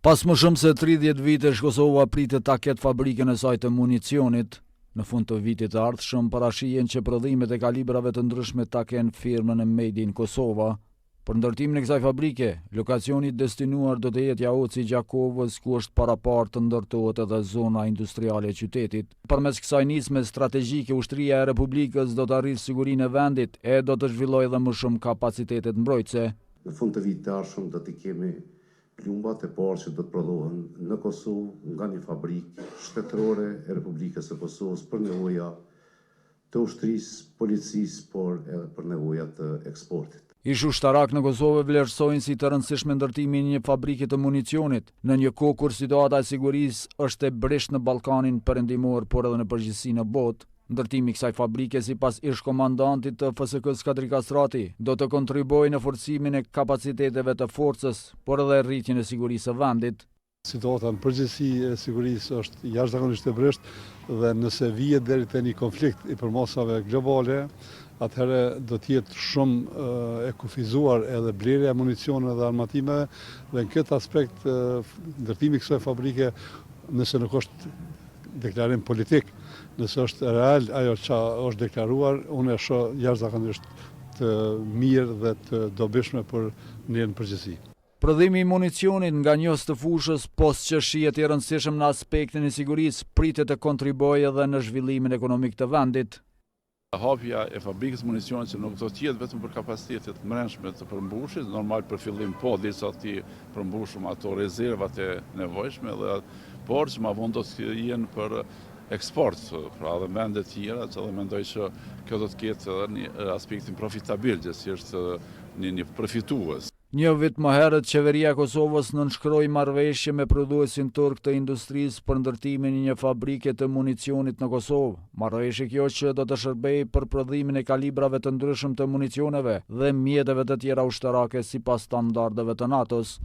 Pas më shumë se 30 vitesh, Kosova pritet ta ketë fabrikën e saj të municionit. Në fund të vitit të ardhshëm parashihen që prodhimet e kalibrave të ndryshme ta kenë firmën e Made in Kosova. Për ndërtimin e kësaj fabrike, lokacioni i destinuar do të jetë Jahoci i Gjakovës, ku është paraparë të ndërtohet edhe zona industriale e qytetit. Përmes kësaj nisme strategjike, ushtria e Republikës do të arrijë sigurinë e vendit e do të zhvillojë edhe më shumë kapacitetet mbrojtëse. Në fund të vitit të ardhshëm do t'i kemi plumbat e parë që do të prodhohen në Kosovë nga një fabrikë shtetërore e Republikës së Kosovës për nevoja të ushtrisë, policisë, por edhe për nevoja të eksportit. Ish-ushtarakë në Kosovë vlerësojnë si të rëndësishme ndërtimin e një fabrike të municionit, në një kohë kur situata e sigurisë është e brishtë në Ballkanin Perëndimor, por edhe në përgjithësi në botë. Ndërtimi i kësaj fabrike sipas ish-komandantit të FSK-së Kadri Kastrati, do të kontribuojë në forcimin e kapaciteteve të forcës, por edhe rritjen e sigurisë së vendit. Situata në përgjithësi e sigurisë është jashtëzakonisht e brishtë dhe nëse vihet deri te një konflikt i përmasave globale, atëherë do të jetë shumë e kufizuar edhe blerja e municioneve dhe armatimeve dhe në këtë aspekt ndërtimi i kësaj fabrike nëse nuk është deklarim politik, nëse është real ajo që është deklaruar, unë e shoh jashtëzakonisht të mirë dhe të dobishme për ne në përgjithësi. Prodhimi i municionit nga njohës të fushës, pos që shihet i rëndësishëm në aspektin e sigurisë, pritet të kontribuojë edhe në zhvillimin ekonomik të vendit. Hapja e fabrikës së municionit që nuk do të jetë vetëm për kapacitetet e mbrendshme të përmbushjes, normal për fillim po, derisa t'i përmbushim ato rezervat e nevojshme dhe por që ma vonë do të jenë për eksport, pra edhe vende tjera, që edhe mendoj që kjo do të ketë edhe një aspektin profitabil, gjithsesi një një përfitues. Një vit më herët, Qeveria e Kosovës nënshkroi marrëveshje me prodhuesin turk të industrisë për ndërtimin e një fabrike të municionit në Kosovë. Marrëveshje kjo që do të shërbejë për prodhimin e kalibrave të ndryshëm të municioneve dhe mjeteve të tjera ushtarake sipas standardeve të NATO-s.